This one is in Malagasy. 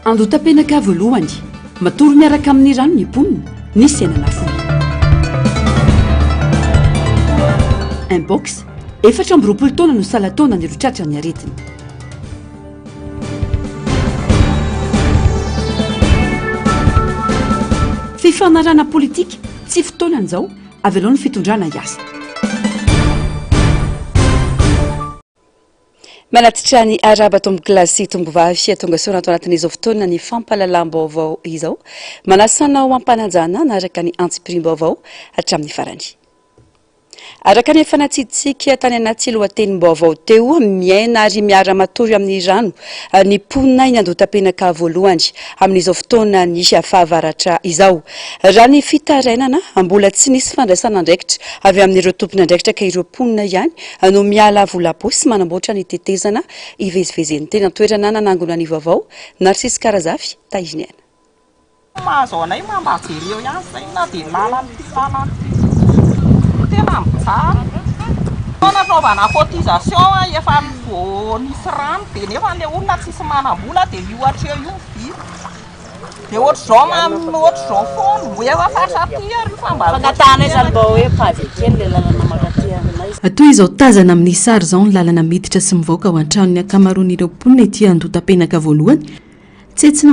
Andotapenaka voalohany, matory miaraka amin'ny rano ny mponina, nisy aina nafoy. Mpox, 24 taona no salan-taonan'ireo tratran'ny aretina. Fifanarahana politika, tsy fotoanany izao, avelao ny fitondrana hiasa. Manatitra ny arahaba tompokolahy sy tompovavy tonga soa ato anatin'izao fotoana ny fampahalalam-baovao izao. Manasa anao am-panajana hanaraka ny antsipiriam-baovao hatramin'ny farany. Araka ny efa natsiditsika tany anaty lohatenim-baovao teo, miaina ary miara-matory amin'ny rano ny mponina eny Andohatapenaka voalohany amin'izao fotoana ny fahavaratra izao. Raha ny fitarainana, mbola tsy nisy fandraisana andraikitra avy amin'ireo tompon'andraikitra ka ireo mponina ihany no miala vola-paosy manamboatra ny tetezana hivezivezeny. Teny an-toerana nanangona ny vaovao, Narcisse Karazafy, Tahiniaina. Mahazo anay ma mba jereo ihany zay na de lalana ity lalana ity tena mijaly fa nanaovana cotisation efa vao nisy rano de nefa le olona tsisy manambola de io hatreo io vita de ohatr'izao ma ohatr'izao foana mbo efa faritra aty ary io fa mba Fangatahana izany mba hoe pavé kely le lalana mankaty aminay. Toy izao tazana amin'ny sary izao ny lalana miditra sy mivoaka ao an-tranon'ny ankamaroan'ireo mponina ety Andohatapenaka voalohany. Tsetsina.